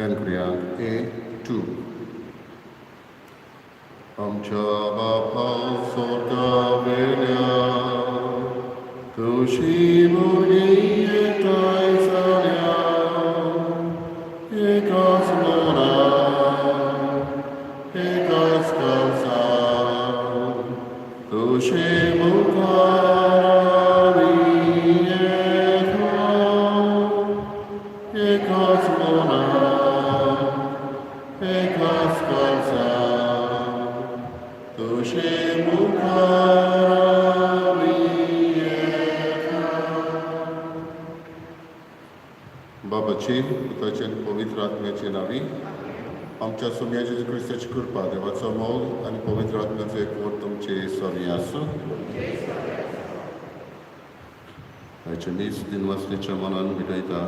10 करुया A2. आमच्या बापा स्वर्गावेल्या, तुजी मुर्गी एकठांय जाल्या, एकाच मनान, एकाच काळजान, तुजे मुखार आमी येता, एकाच मनान, एकाच काळजान, तुजे मुखार आमी येता. बाबाची, पुताची आनी पवित्र आत्म्याचे नांवी. आमच्या सोम्या जेजू क्रिस्ताची कृपा, देवाचो मोग आनी पवित्र आत्म्याचो एकवट तुमचे सवी आसूं. आयचे मीस दिनवासनेच्या मनान भेटयता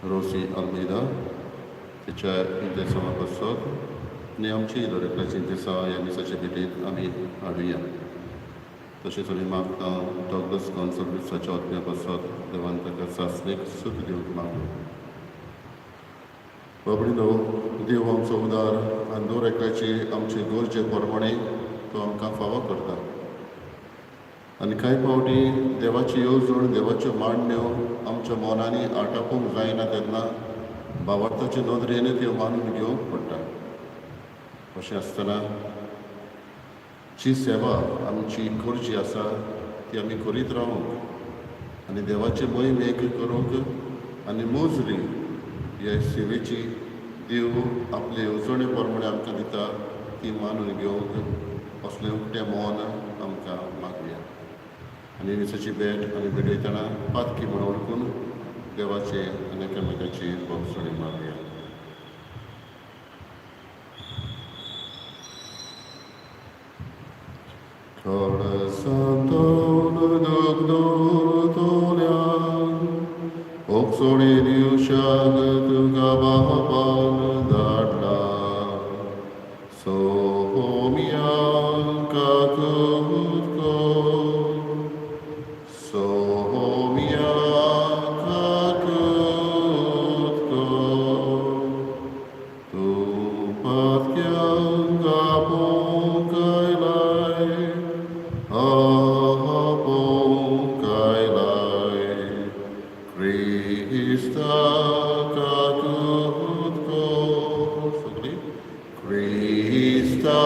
रोसी आल्मेदा, तिच्या इंतेसांवा पासत आनी आमची दरेकल्याची इंतेसांव ह्या मिसाचे भेटेंत आमी हाडुया. तशेंच आमी मागता डॉगलस गोन्साल्वीसाच्या आत्म्या पासत, देवान ताका सासणीक सूख दिवंक मागू. बाबडीनो, देव आमचो उदार आनी दर एकल्याची आमचे गरजे प्रमाणे तो आमकां फावो करता. आनी कांय फावटी देवाची येवजण, देवाच्यो मांडण्यो आमच्या मनांनी आटापूंक जायना, तेन्ना भावार्थाचे नदरेन त्यो मानून घेवंक पडटा. अशें आसतना जी सेवा आमची करची आसा ती आमी करीत रावूंक आनी देवाचे मोहिमेक करूंक आनी मोजरी हे सेवेची देव आपले येवजणे प्रमाणे आमकां दिता ती मानून घेवंक असलें उकतें मन आमकां मागया. आनी मिसाची भेट आनी भेटयतना पातकी म्हण वळखून देवाचे आनी एकामेकाची भोगसणी मागया. काळजांतून दुख दवरतल्यांक भोगसणी दिवशाक तुका बापान धाडला. सोम्या काकूत कर, सोम्या काकूत कर. तूं पातक्यांक आपोवंक आयलाय, आपोवंक आयलाय. क्रिस्ता काकूत कर. सगळीं, क्रिस्ता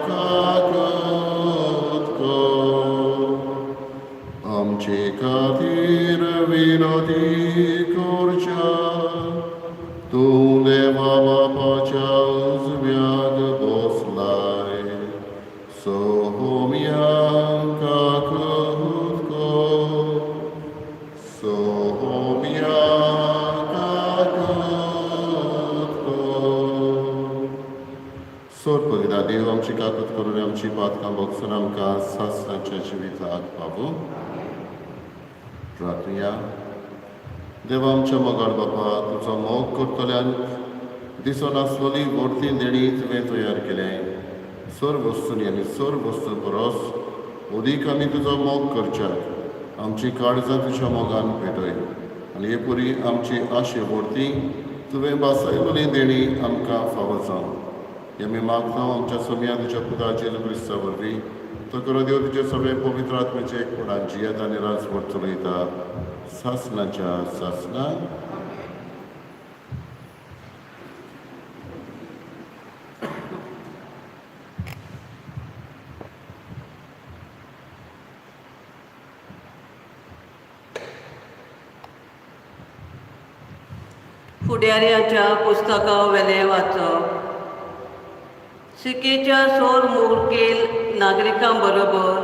काकूत कर. आमचे खातीर विनोदी करच्या तूं देवा बापाच्या उजव्याक बसलाय. सोम्या काकूत कर, सोम्या काकूत कर. सोरपगिदा देव आमची काकूत करून आमची पातकां भोगसून आमकां सासणाच्या जिविताक पावूं. प्रार्थया. देवा, आमच्या मोगाळ बापा, तुजो मोग करतल्यांक दिसोन आसलोली व्हडती देणी तुवें तयार केलें. सर्व वस्तूंनी आनी सर्व वस्तू परस अदीक आमी तुजो मोग करच्याक आमची काळजां तुज्या मोगान पेटय आनी हे पुरी आमची आशे व्हडती तुवें भासायलोली देणी आमकां फावो जावं. हे आमी मागता आमच्या सोम्या तुज्या पुता जेजू क्रिस्ता वरवीं. तो करो देव तुजे सगळे पवित्र आत्म्याचे एकपणान जियेत आनी राजवट चलयता सासनाच्या सासना. फुडाऱ्याच्या पुस्तका वेलें वाचप. सिकेच्या सोर मुखेल नागरिकां बरोबर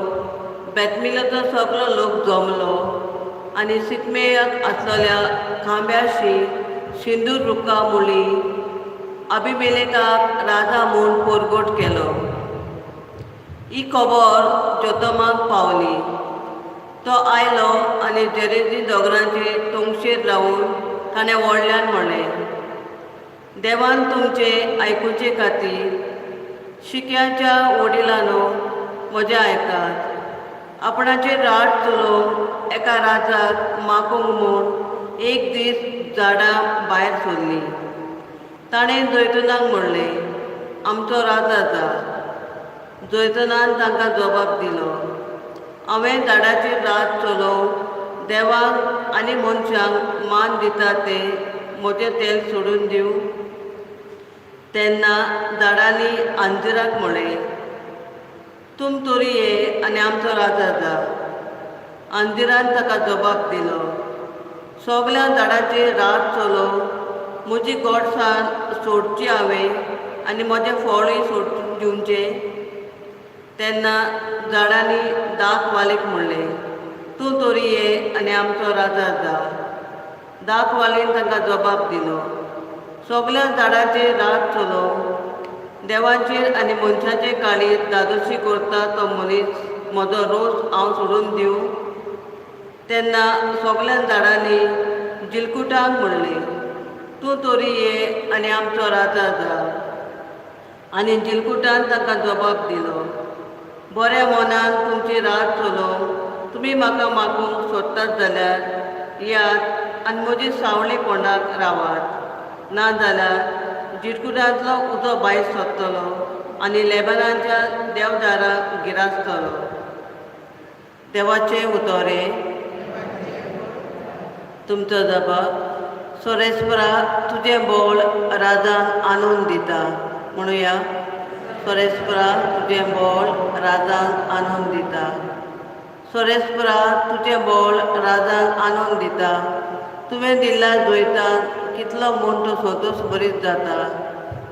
बेतमिलाचो सगलो लोक जमलो आनी सिकमेयाक आसलेल्या खांब्याशी सिंदूर रुखा मुळी अभिमेलेकाक राजा म्हूण परगट केलो. ही खबर जोतमाक पावली. तो आयलो आनी जेरेजी दोंगराचे तोंगशेर रावून ताणें व्हडल्यान म्हणलें, देवान तुमचे आयकुचे खातीर शिक्याच्या वडिलांनो, म्हजें आयकात. आपणाचेर राट चलोवंक एका राजाक मागूंक म्हूण एक दीस झाडां भायर सरलीं. ताणें जैतूनाक म्हणलें, आमचो राजा जा. जैतूनान तांकां जबाब दिलो, हांवें झाडाची रात चलोवंक देवाक आनी मनशांक मान दिता तें म्हजें तेल सोडून दिवं? तेन्ना झाडांनी अंजिराक म्हणलें, तूं तरी ये आनी आमचो राजा जा. अंजिरान ताका जबाब दिलो, सगल्या झाडांची रात चलोवंक म्हजी गोडसाण सोडची हांवें आनी म्हजें फळूय सोडून दिवचें? तेन्ना झाडांनी दाखवालीक म्हणलें, तूं तरी ये आनी आमचो राजा जा. दाखवालीन तांकां जबाब दिलो, सगल्या झाडांचेर रात चलोवंक देवाचेर आनी मनशाचे काळीर धादोशी करता तो मनीस म्हजो रोस हांव सोडून दिवं? तेन्ना सगल्या झाडांनी जिलकुटाक म्हणलें, तूं तरी ये आनी आमचो राजा जा. आनी जिलकुटान तांकां जबाब दिलो, बऱ्या मनान तुमची रात चलोवंक तुमी म्हाका मागूंक सोदतात जाल्यार येयात आनी म्हजी सावळी पोंडाक रावात, ना जाल्यार जिरकुटांतलो उजो भायर सोदतलो आनी लेबनाच्या देवदाराक गिरासतलो. देवाचें उतोरें. तुमचो जबाब. सोरेस्परा तुजें बोळ राजान आणून दिता. म्हणुया, सोरेस्परा तुजें बोळ राजान आणून दिता. सोरेस्परा तुजें बोळ राजान आणून दिता. तुवें दिल्ल्या जैतान कितलो म्हूण तो संतोश बरीच जाता.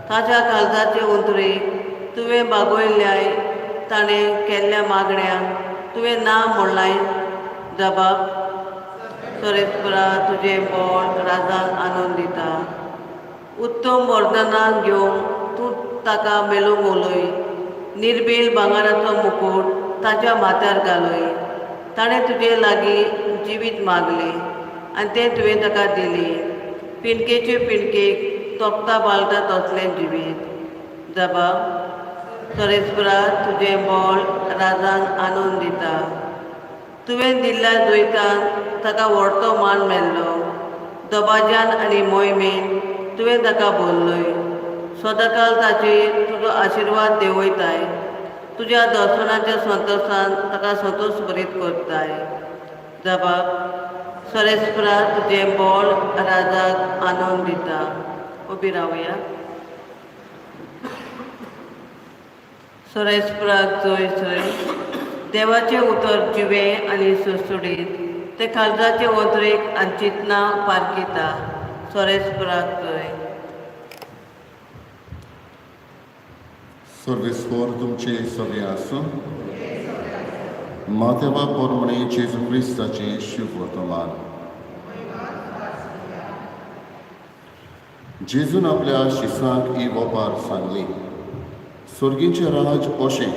ताच्या काळजाचे उंतरेक तुवें बागयल्ल्याय, ताणें केल्ल्या मागण्यांक तुवें ना म्हणलाय? जबाब. सोरेस्परा तुजें बोळ राजान आणून दिता. उत्तम वर्धनाक घेवंक तूं ताका मेळूंक उलय, निर्बेल भांगराचो मुकूट ताच्या माथ्यार घालय. ताणें तुजे लागीं जिवीत मागलें आनी तें तुवें ताका दिलें, पिंडकेचे पिंडकेक तोपता बालता तसलें जिवीत. जबाब. सोरेस्परा तुजें बोळ राजान आणून दिता. तुवें दिल्ल्या जैतान ताका व्हडतो मान मेळ्ळो. दबाज्यान आनी मोहिमेन तुवें ताका बोल्लय. सदांकाल ताचेर तुजो आशिर्वाद देंवयताय, तुज्या दर्शनाच्या संतोशान ताका संतोश भरीत करताय. जबाब. सोरेस्परा तुजें बोळ राजाक आणून दिता. उबी रावया. सोरेस्पराक जय जय. देवाचें उतर जिवें आनी सुडसुडीत, तें काळजाचे ओंतरेक आनी चिंतनां पारखिता. सोरेस्पराक जय. सर्वेस्पर तुमचे सगळे आसूं. मातेवा पोरमणे जेजू क्रिस्ताचें शुभ वर्तमान. जेजून आपल्या शिसांक ही वपार सांगली, सर्गीचें राज अशें,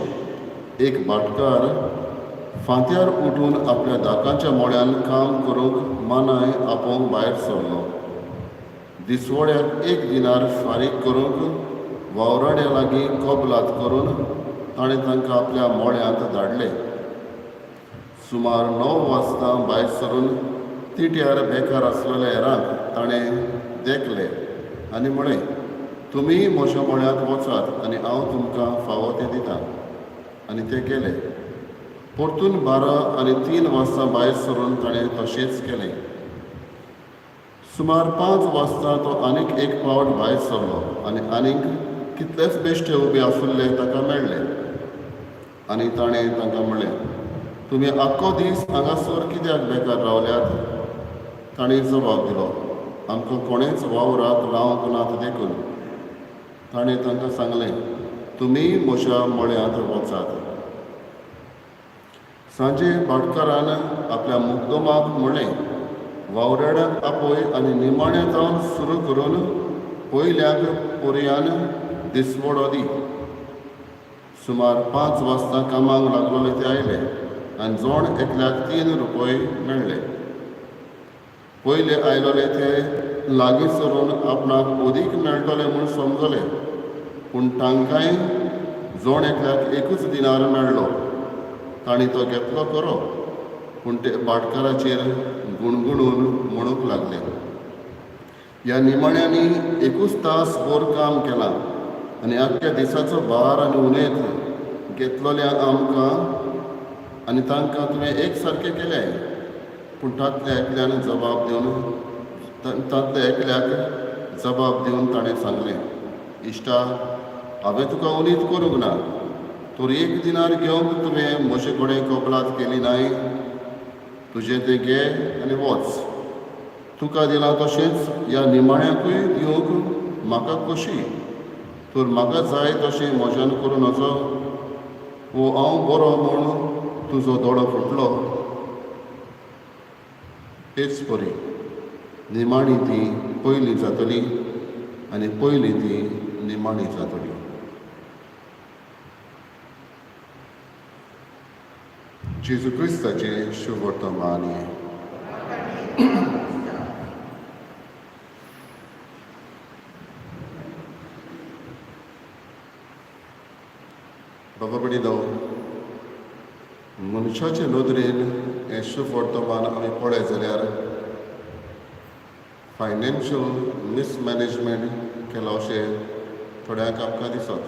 एक भाटकार फांत्यार उठून आपल्या दाकांच्या मोळ्यान काम करूंक मानाय आपोवंक भायर सरलो. दिसवड्याक एक दिनार फारीक करूंक वावराड्या लागीं कबलात करून ताणें तांकां आपल्या मोळ्यांत धाडले. सुमार 9 वाजता भायर सरून तिट्यार बेकार आसलेल्या हेरांक ताणें देखले आनी म्हळें, तुमी म्हज्या मोळ्यांत वचात आनी हांव तुमकां फावो तें दितां. आनी ते गेले. परतून 12 आनी 3 वाजता भायर सरून ताणें तशेंच केलें. सुमार 5 वाजता तो आनीक एक पावट भायर सरलो आनी आनीक कितलेच बेश्टे उबे आशिल्ले ताका मेळ्ळे. आनी ताणें तांकां म्हणलें, तुमी आख्खो दीस हांगासर कित्याक बेकार रावल्यात? ताणें जबाब दिलो, आमकां कोणेंच वावराक लावंक नात देखून. ताणें तांकां सांगलें, तुमी म्हज्या मळ्यांत वचात. सांजे भाटकारान आपल्या मुग्दोमाक म्हणलें, वावराड्यांक आपय आनी निमाणें जावन सुरू करून पयल्याक पर्यान दिसवडो दी. सुमार 5 वाजता कामाक लागलोले ते आयले आनी जण एकल्याक 3 रुपये मेळ्ळे. पयले आयलोले ते लागीं सरून आपणाक अदीक मेळटले म्हूण समजले, पूण तांकांय जण एकल्याक 1 दिनार मेळ्ळो. तांणी तो घेतलो खरो, पूण ते भाटकाराचेर गुणगुणून म्हणूंक लागले, ह्या निमाण्यांनी एकूच तास भर काम केलां आनी आख्ख्या दिसाचो भार आनी उणेत घेतलोल्या आमकां आनी तांकां तुवें एक सारकें केलें. पूण तांतल्या एकल्यान जबाब दिवन तांतल्या एकल्याक जबाब दिवन ताणें सांगलें, इश्टा, हांवें तुका उनीत करूंक ना, तर एक दिनार घेवंक तुवें म्हजे कडेन कबलात केली नाय? तुजें तें घे आनी वच. तुका दिलां तशेंच ह्या निमाण्याकूय दिवंक म्हाका खोशी. तर म्हाका जाय तशें म्हज्यान करूं नजो? वो हांव बरो म्हूण तुजो दोळो फुटलो? तेच परी निमाणी ती पयली जातली आनी पयली ती निमाणी जातली. जेजू क्रिस्ताचें शुभवर्तमान. बाबा भयणीनो, मनशाचे नदरेन हें शुभवर्तमान आमी पळयत जाल्यार फायनान्शियल मिसमॅनेजमेंट केलां अशें थोड्यांक आमकां दिसत.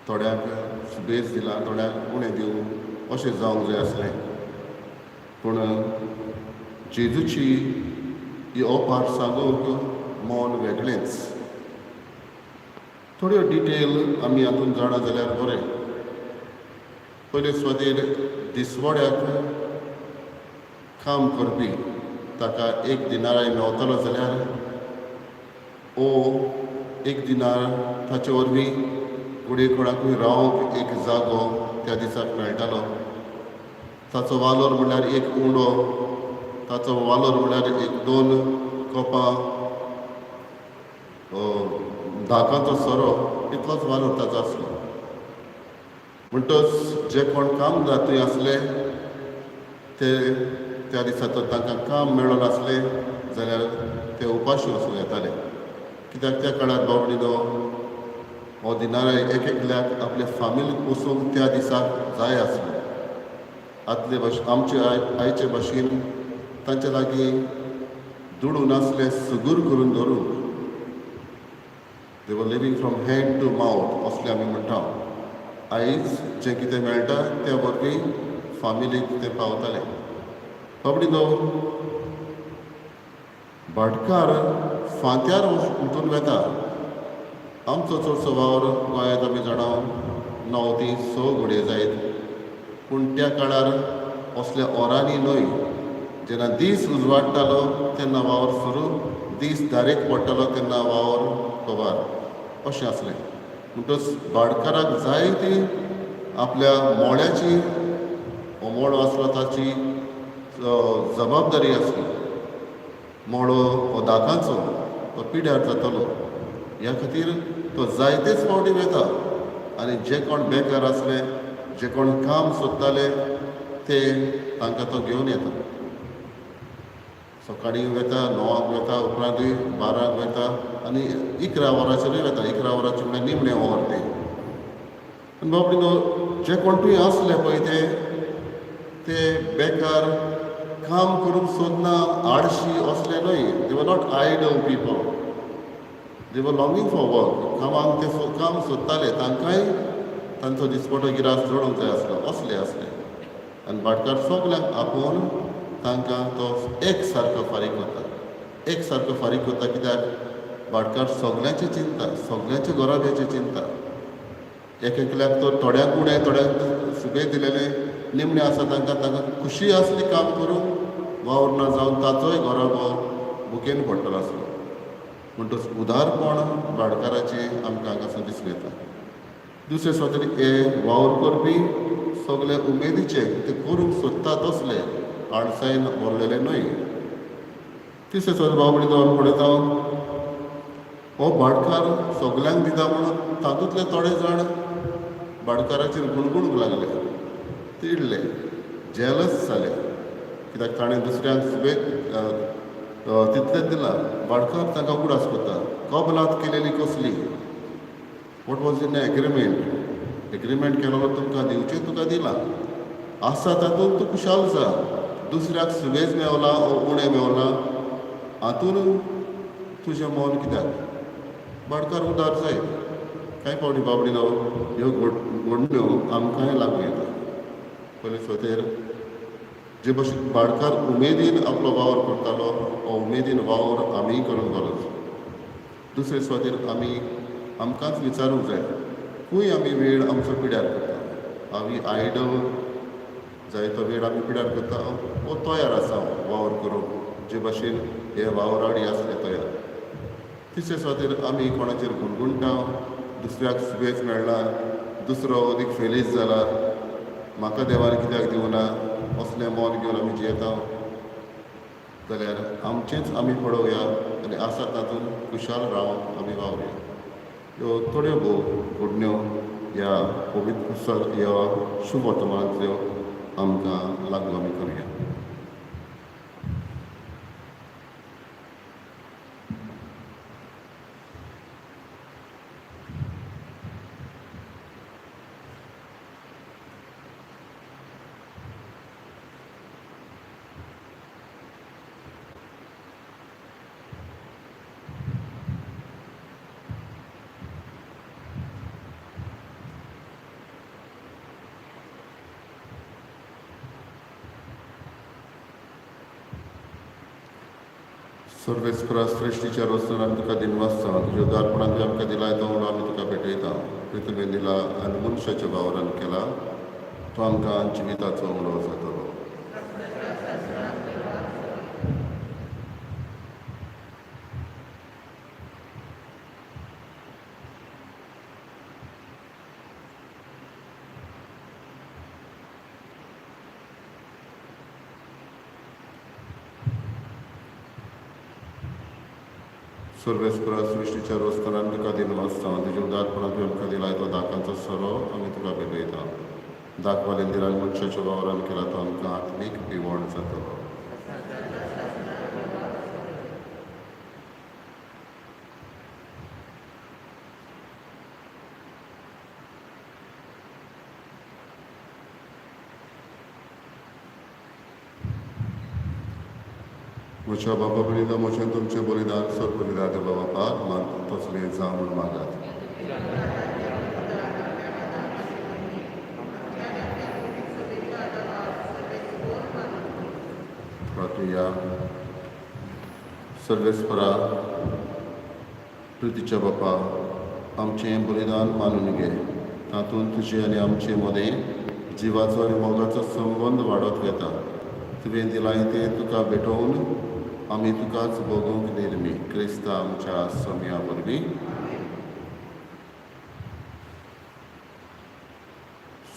थोड्यांक सुबेज दिला, थोड्यांक उणें दिवं अशें जावंक जाय आसलें. पूण जेजूची ही ओपार सांगूंक मन वेगळेंच. थोड्यो डिटेल आमी हातूंत जाणा जाल्यार बरें. पयले सुवातेर दिसवड्याक काम करपी ताका एक दिनाराय मेवतलो जाल्यार ओ एक दिनार ताचे वरवीं घडये कोणाकूय रावंक एक जागो त्या दिसाक मेळटालो. ताचो वालोर म्हणल्यार एक उंडो, ताचो वालोर म्हणल्यार एक दोन कोपां दाकांचो सोरो, इतलोच वालोर ताचो आसलो. म्हणटच जे कोण कामदार थंय आसले ते त्या दिसा तर तांकां काम मेळूं नासलें जाल्यार ते उपाशी वचूंक येताले. कित्याक त्या काळार बाबडीनो हो दिनाराय एक एकल्याक आपले फामील पोसूंक त्या दिसाक जाय आसलो. आदले भाशेन आमचे आयचे भाशेन तांचे लागीं दुडू नासले सुगूर करून दवरूंक. They were living from hand to mouth असलें आमी म्हणटा. आयज जें कितें मेळटा त्या वरवीं फामिलीक ते पावताले. बाबडीनो, भाटकार फांत्यार उठून वेता. आमचो चडसो वावर गोंयांत आमी जाणा 9 ती 6 घडये जायत, पूण त्या काळार असल्या ओरांनी न्हय. जेन्ना दीस उजवाडटालो तेन्ना वावर सुरू, दीस दारेक पडटालो तेन्ना वावर कबार अशें आसलें. म्हणटच भाटकाराक जाय ती आपल्या मोळ्याची, हो मोळो आसलो ताची जबाबदारी आसली. मोळो हो दाकांचो, तो पिड्यार जातलो, ह्या खातीर तो जायतेच फावटी वेता आनी जे कोण बेकार आसले, जे कोण काम सोदताले ते तांकां तो घेवन येता. सकाळीं वेता, 9क वेता, उपरांतूय 12क वेता आनी 11 वरांचेरूय वेता. 11 वरांचेर म्हणल्यार निमणें वर तें. आनी बाबडीनो, जे कोण थंय आसले पळय ते बेकार काम करूंक सोदना, आळशी असले न्हय. They were not idle people, they were longing for work. कामाक ते काम सोदताले, तांकांय तांचो दिसपटो गिरास जोडूंक जाय आसलो, असले आसले. आनी भाटकार सगल्यांक आपोवन तांकां तो एक सारको फारीक करता, एक सारको फारीक करता. कित्याक भाटकार सगल्यांची चिंता, सगल्यांच्या घराब्याची चिंता. एक एकल्याक तर थोड्यांक उणें, थोड्यांक सुबेज दिलेलें. निमणें आसा तांकां, तांकां खुशी आसली काम करूंक, वावर ना जावन ताचोय घराबो भुकेन पडटलो आसलो. म्हणटच उदारपण भाटकाराचें आमकां हांगासर दिसून येता. दुसरे सुवातेर हे वावर करपी सगळे उमेदीचे, ते करूंक सोदता तसले, आळसायन भरलेले न्हय. तिसरे सुवातेर भाव भयणीनो आमी पळयता, हो भाटकार सगल्यांक दिता म्हणून तातूंतले थोडे जाण भाटकाराचेर गुणगुणूंक लागले, तिडले, जेलस जाले. कित्याक ताणें दुसऱ्यांक सुबेज तितलेंच दिलां. भाटकार तांकां उगडास करता, कबलात केलेली कसली? What was in agreement? Agreement केलेलो तुमकां दिवचें तुका दिलां, आसा तातूंत तूं खुशाल जा. दुसऱ्याक सुबेज मेवला ओ उणें मेवला हातून तुजें मन कित्याक भाटकार उदार जायत. कांय फावटी बाबडीनो ह्यो घडण्यो आमकांय लागू येता. पयले सुवातेर जे भशेन भाटकार उमेदीन आपलो वावर करतालो हो उमेदीन वावर आमीय करूंक गरज. दुसरे सुवातेर आमी आमकांच विचारूंक जाय खंय आमी वेळ आमचो पिड्यार करता. आमी आयडल जायतो वेळ आमी पिड्यार करता वो तयार आसा वावर करूंक जे भाशेन हे वावराडी आसले तयार. तिसरे सुवातेर आमी कोणाचेर गुणगुणटा, दुसऱ्याक सुबेज मेळ्ळा, दुसरो अदीक फेलीज जाला, म्हाका देवान कित्याक दिवना असलें मन घेवन आमी जियेता जाल्यार आमचेंच आमी पळोवया आनी आसा तातूंत खुशाल रावंक आमी वावरुया. ह्यो थोड्यो भोव घडण्यो ह्या पवित्र पुस्तक ह्या शुभ वर्तमानांतल्यो आमकां लागू आमी करुया. सर्वेस्परा सृश्टीच्या रोसनान आमी तुका दिनवासता. तुज्या उदारपणान तुवें आमकां दिलाय तो म्हणून आमी तुका भेटयता. तुवें दिला आनी मनशाच्या वावरान केला तो आमकां जिविताचो उणो जातलो. सर्वेस्परा सृश्टीच्या रोसनान आमी तुका दिनवासता. तुज्या उदारपणान तुवें आमकां दिलाय तो दाकांचो सोरो आमी तुका भेटयता. दाखवालें दिला मनशाच्या वावरान केला तो आमकां आत्मीक पिवण जातलो. म्हज्या बाबा बलिदान म्हजें तुमचें बलिदान सर बलिदान देवा बापा मान तसलें जावं म्हूण मागात. प्रार्थुया. सर्वेस्परा प्रितीच्या बापा आमचें बलिदान मानून घे. तातूंत तुजे आनी आमचे मदें जिवाचो आनी मोगाचो संबंद वाडत वता. तुवें दिलाय तें तुका भेटोवन आमी तुकाच भोगूंक निर्मी क्रिस्ता आमच्या समया वरवीं.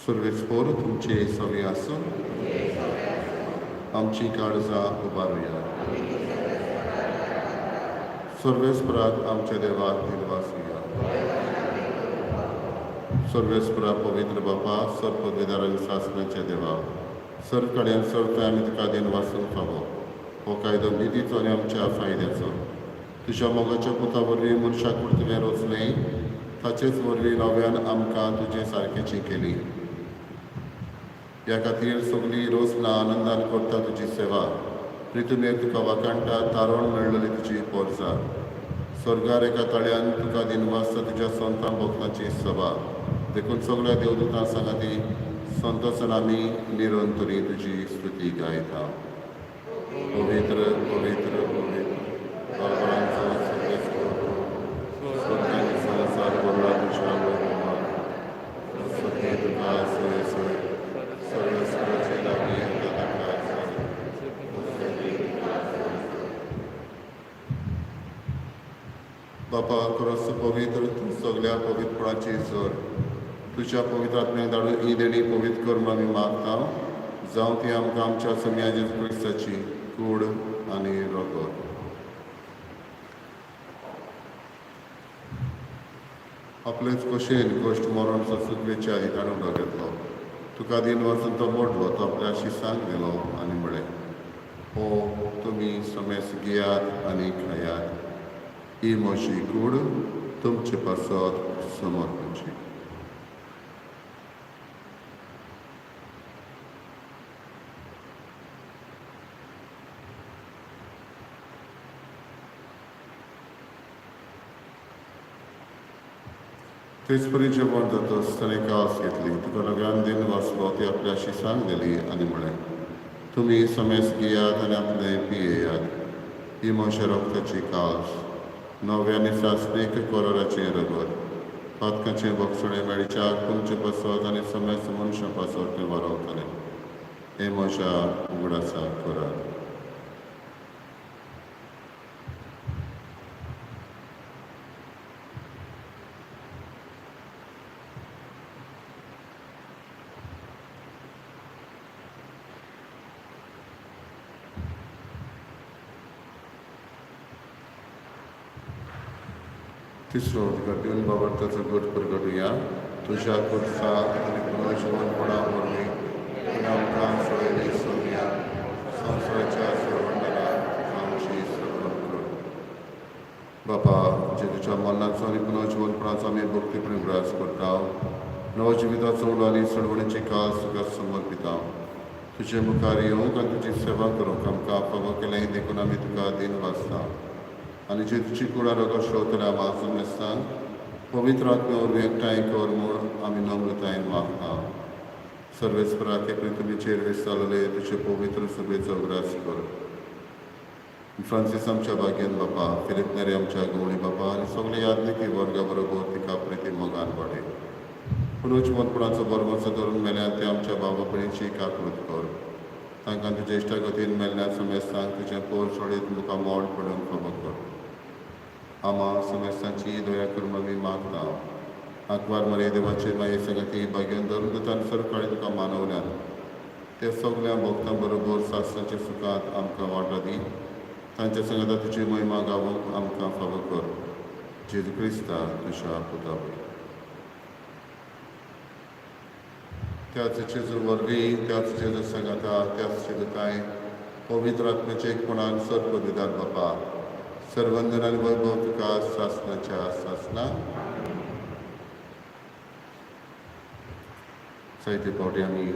सर्वेस्पोर तुमचे सवी आसूं. आमची काळजां उबारुया. सर्वेस्पराक आमच्या देवाक दिनवासुया. सर्वेस्परा पवित्र बापा सर पदवीदार आनी सासणाच्या देवा सर कडेन सरता आमी तुका दिनवासूंक फावो. हो कायदो निधीचो आनी आमच्या फायद्याचो. तुज्या मोगाच्या पुता वरवीं मनशाक तुवें रचलें ताचेच वरवीं नव्यान आमकां तुजे सारकेची केली. ह्या खातीर सगळीं रोसना आनंदान करता तुजी सेवा. प्रितुमेर तुका वाखाणटा तारण मेळ्ळली तुजी पोरसा. स्वर्गार एका तळ्यान तुका दिनवासता तुज्या संतां भक्ताची सभा. देखून सगळ्या देवदूतां सांगाती संतोसान आमी निरंतरी तुजी स्तुती गायता. पवित्र पवित्र पवित्र बाबांचो सर्वेस्पर स्वर्ग आनी संवसार भरला तुज्या वैभवान. सत्य तुका सोय सोय सर्वेस्पराचे लागीं येता ताका बापा खरोच पवित्र तूं सगल्या पवित्रपणाची जोर. तुज्या पवित्र आत्म्याक धाडून ही देणी पवित्र कर म्हूण आमी मागता. जावं ती आमकां आमच्या सम्या जेजू क्रिस्ताची कूड आनी रगत. आपलेच कशेन कश्ट मरण सुकवेच्या आदी ताणें उदक घेतलो. तुका दिन वचून तो मोडलो. तो आपल्या शिसांक दिलो आनी म्हळें, हो तुमी समेस घेयात आनी खायात. ही म्हजी कूड तुमचे पासत समर्पणची. तेच परी जेवण जातच ताणें कास घेतली, तुका नव्यान दिन वाचलो, ती आपल्या शिसांक दिली आनी म्हळें, तुमी समेस घेयात आनी आपलें पियेयात. ही म्हज्या रक्ताची कास, नव्या आनी सासणीक कराराचें रगत, पातकाचें बक्षणें मेळच्याक तुमचे पासत आनी समेस्त मनशां पासत तें वारवतलें. हें म्हज्या उगडासाक करात. तिसरो घडून बाबडताचो गट परगटुया. तुज्या खुर्सा आनी पुनर्जिवनपणा वरवीं तुवें आमकां सोडयली सोदया, संवसाराच्या सर्वंडराक आमची सगळं कर. बापा, जेजूच्या मरणाचो आनी पुनर्जिवनपणाचो आमी भक्तीप्रेम उगडास करता, नवजिविताचो उलो आनी सोडवणेची कास तुका समर्पिता. तुजे मुखार येवंक आनी तुजी सेवा करूंक आमकां फावो केलें देखून आमी तुका दिन वाचता. आनी जेजूची कुडा रगत श्रोतल्या माजून मेस्तान पवित्र आत्म्या वरवीं एकठांय कर म्हूण आमी नम्रतायेन मागता. सर्वेस्परा ते पृथ्वीचेर विसरले तुजे पवित्र सभेचो उगडास कर. फ्रांसीस आमच्या भाग्यान बापा, फिलीप नेरी आमच्या गवळी बापा आनी सगळे यादनिकी वर्गा बरोबर तिका प्रिती मोगान वाडय. पुनर्जिवनपणाचो बरोबरचो धरून मेल्यान ते आमच्या बाबा भयणीची काकूत कर. तांकां तुज्या इश्टागतीन मेल्ल्या समेस्तांक तुजें पोर सोडीत मुखार मोड पडूंक खबर कर. आमा समेस्तांची दया करून आमी मागता. आंकवार मरे देवाचे माये संगती भाग्यान धरून तान सरकाळी तुका मानवल्यान ते सगल्या भक्तां बरोबर सासणाच्या सुखांत आमकां वांटो दी. तांच्या संगता तुजी महिमा गावोवंक आमकां फावो कर. जेजू क्रिस्ता तुज्या पुता वरवीं. त्याच जेजू वरवीं, त्याच जेजू संगता, त्याच जेजू पवित्र आत्म्याच्या एकपणान सर्व दिदार बापा, सर्वंदन आनी वैभव तुका सासणाच्या सासणा. जायते फावटी आमी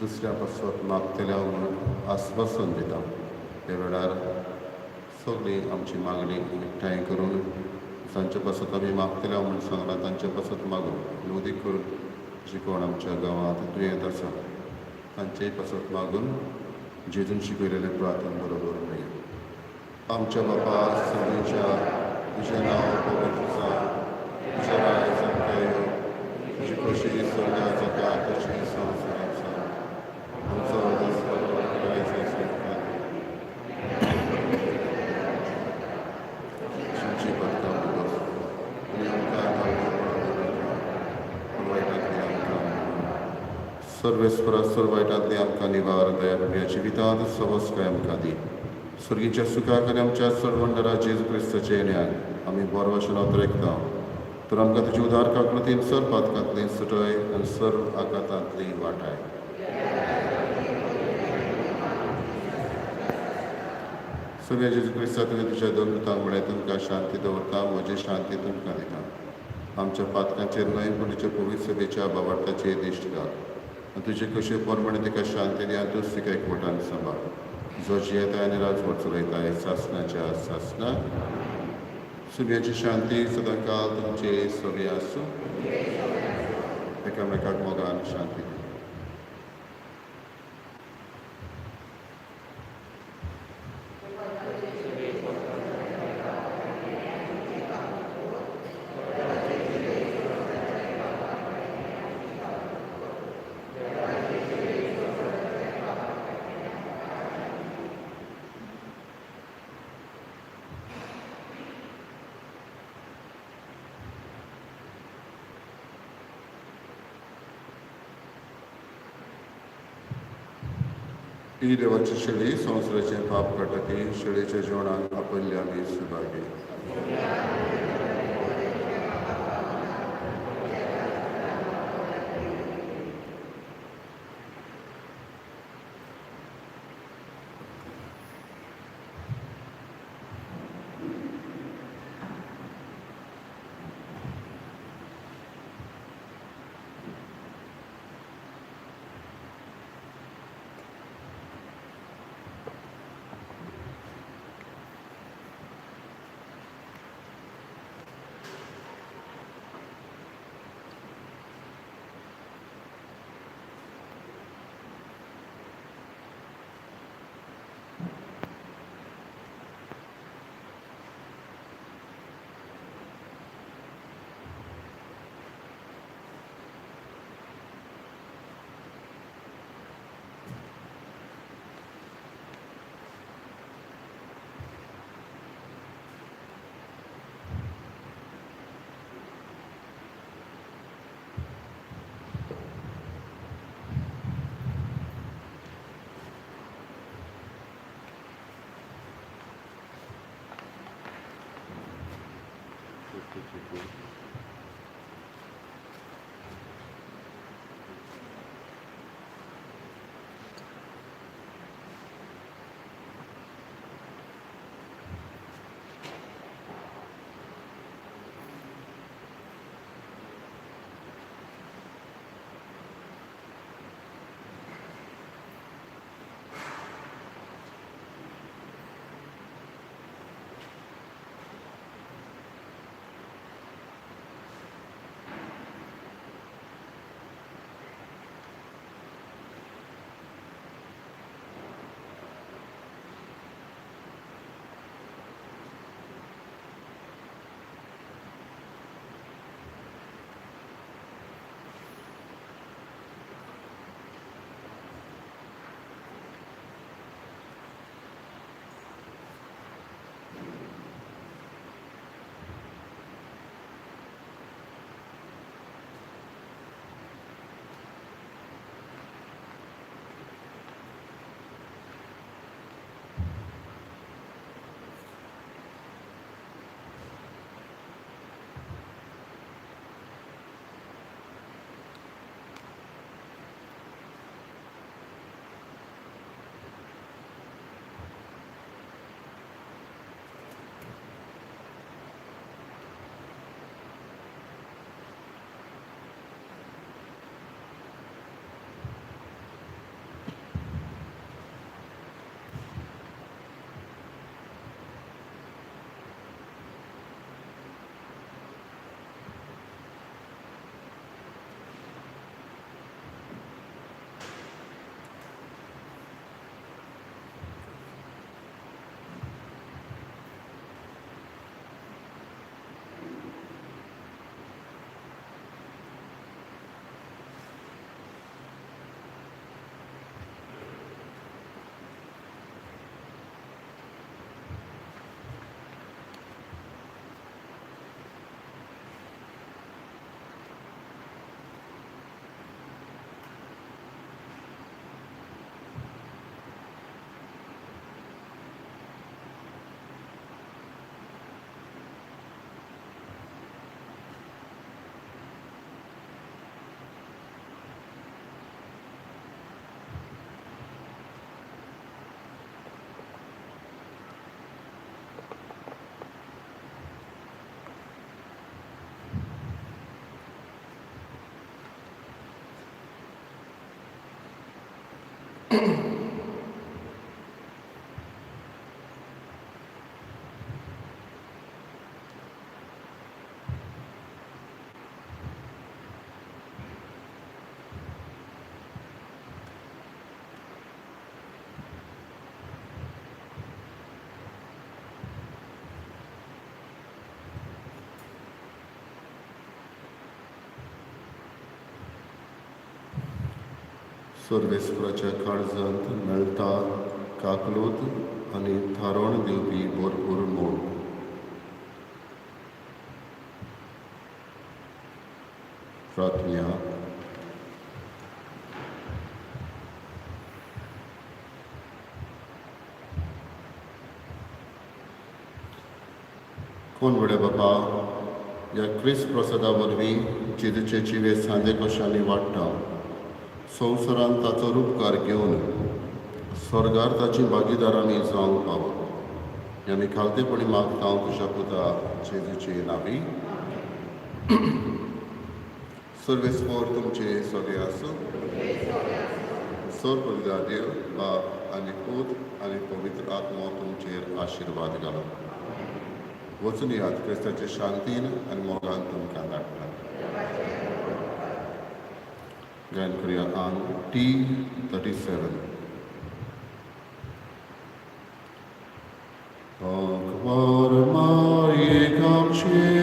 दुसऱ्या पासत मागतल्या म्हणून आस्वासन दिता. त्या वेळार सगळी आमची मागणी एकठांय करून जांचे पासत आमी मागतल्या म्हणून सांगलां तांचे पासत मागून, उदीक करून जे कोण आमच्या गांवांत दुयेंत आसा तांचेय पासत मागून जेजून शिकयलेलें प्रार्थन बरोबर मेळ्ळें. आमच्या बापा सगळीच्या, तुजें नांव पवित्र जावं, तुजें राज आमकां येवं, तुजी खोशी स्वर्गात जाता तशी संवसारांत जावं. आमचो तुमची पदकां बस आनी आमकां पूण वायटांतली आमकां सर्वेस्परा सर्व वायटांतली आमकां निवार. दया जिवितांत सवस्काय आमकां दी. स्वर्गीच्या सुखाक आनी आमच्या सर्वंडरा जेजू क्रिस्ताच्या येण्याक आमी बरो वचनांत रेखता. तर आमकां तुजी उदार काकृतीन सर्व पातकांतली सुटय आनी सर्व आघातांतली वाटाय. सगळ्या जेजू क्रिस्ता तुवें तुज्या दोन दुतांक म्हळें, तुमकां शांती दवरता, म्हजी शांती तुमकां दिता. आमच्या पातकांचेर न्हय पूण तुज्या पवित्र सभेच्या बाबार्थाचेर दिश्ट घाल आनी तुजे कशे प्रमाणे तिका शांती दी आनी तूंच तिका एकवटान सांबाळ, जो जियेताय आनी राजवट चलयताय सासणाच्या सासणा. सुब्याची शांती सदांकाल तुमचे सगळे आसूं. एकामेकाक मोगान शांती दी. ही देवाची शेळी संवसाराचें पाप काडटा ती शेळीच्या जेवणाक आपयल्ले आमी सुभागी. सर्वेस्पराच्या काळजांत मेळटा काकलूत आनी थारोण दिवपी भरपूर मोग. प्रार्थना. कोण व्हडे बापा, ह्या क्रिस्त प्रसादा वरवीं जेजूचे जिवे सांदे कशांनी वाडटा, संवसारांत ताचो रुपकार घेवन स्वर्गार ताची भागीदारांनी जावंक पावो, हें आमी खालतेपणी मागता तुज्या पुता जेजूचे नांवी. सर्वेस्पोर तुमचे सगळे आसूं. सर पवित्र देव बाप आनी पूत आनी पवित्र आत्मो तुमचेर आशिर्वाद घालो. वचून यात, क्रिस्ताचे शांतीन आनी मोगान तुमकां धाडटा. गायन करूया आंग T37. अकबर मारयेक आमचे